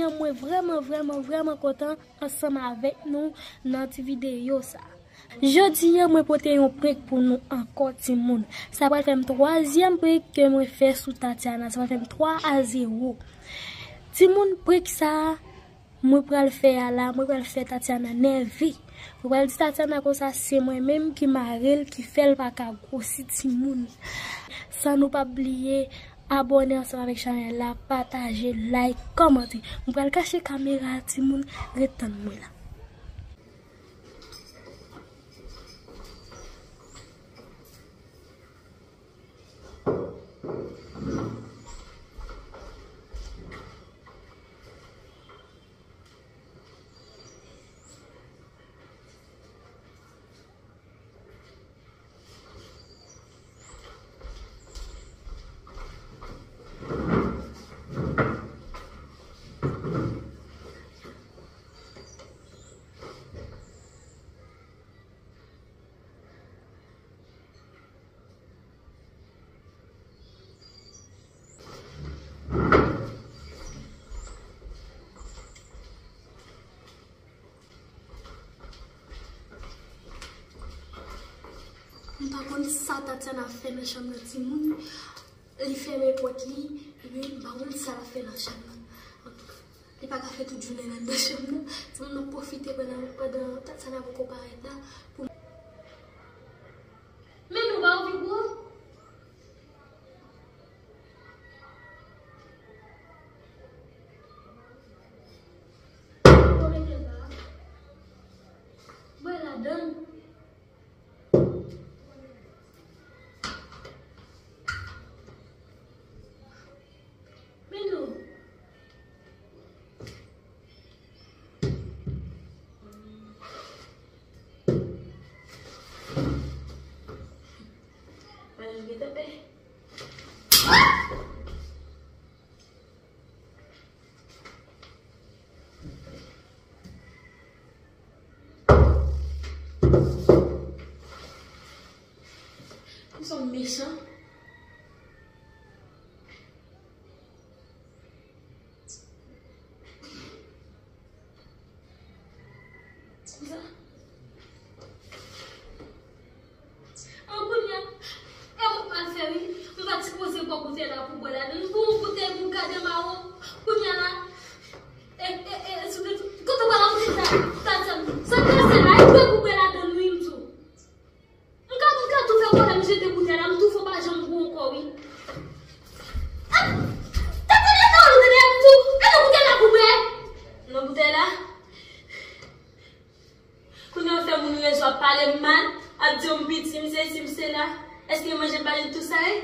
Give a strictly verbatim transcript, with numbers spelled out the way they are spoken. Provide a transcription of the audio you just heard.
Mwen vrèman, vrèman, vrèman kontan ansanm avèk nou nan ti videyo sa. Jodi a, mwen pote yon prank pou nou ankò, timoun. Sa pral fè m twazyèm prank ke mwen fè sou Tatiana. Sa pral fè m twa a zewo. Timoun, prank sa a, mwen pral fè a la, mwen pral fè Tatiana nève. Mwen pral di Tatiana konsa se mwen menm ki mare l, ki fè l pa ka gwosi, timoun. San nou pa bliye abòne ansanm avèk chanèl la, pataje, like, kòmante. Mwen pral kache kamera a, timoun, ret tann mwen la. M pa konn sa Tatiana ap fè nan chanm nan, timoun. Li fèmen pòt li, epi m pa konn sa l ap fè nan chanm nan. Antouka, li pa ka fè tout jounen l anndan chanm nan. Timoun, nou pwofite pandan, pandan Tatiana poko parèt la pou. Men nou pa anvi gwo. Bon, mete l la. Bwè ladann. Men non. Mwen gentan pè. Ou son mechan. Konsa. An kounye a, e mwen pral fè wi. Mwen pa t sipoze bò goutèy la pou bwè ladann. Pou yon goutèy pou gade mawon. Kounye a la, e, e, e, e, sou tout, kote w pral antre sa, sa, sa, sa, sa, la, e bwè pou bwè ladann wi, m di w. M ka, m ka tou fè pwoblèm, jete boutèy la, m tou fè w pa janm gou ankò, wi. Ah! Tande, tande, tande, m tou, gade boutèy la pou bwè. Nan boutèy la. Kounye a w fè moun rezon ap pale m mal, ap di w m piti, m sesi, m sela. Èske manje m pa jwenn tou sa, wi?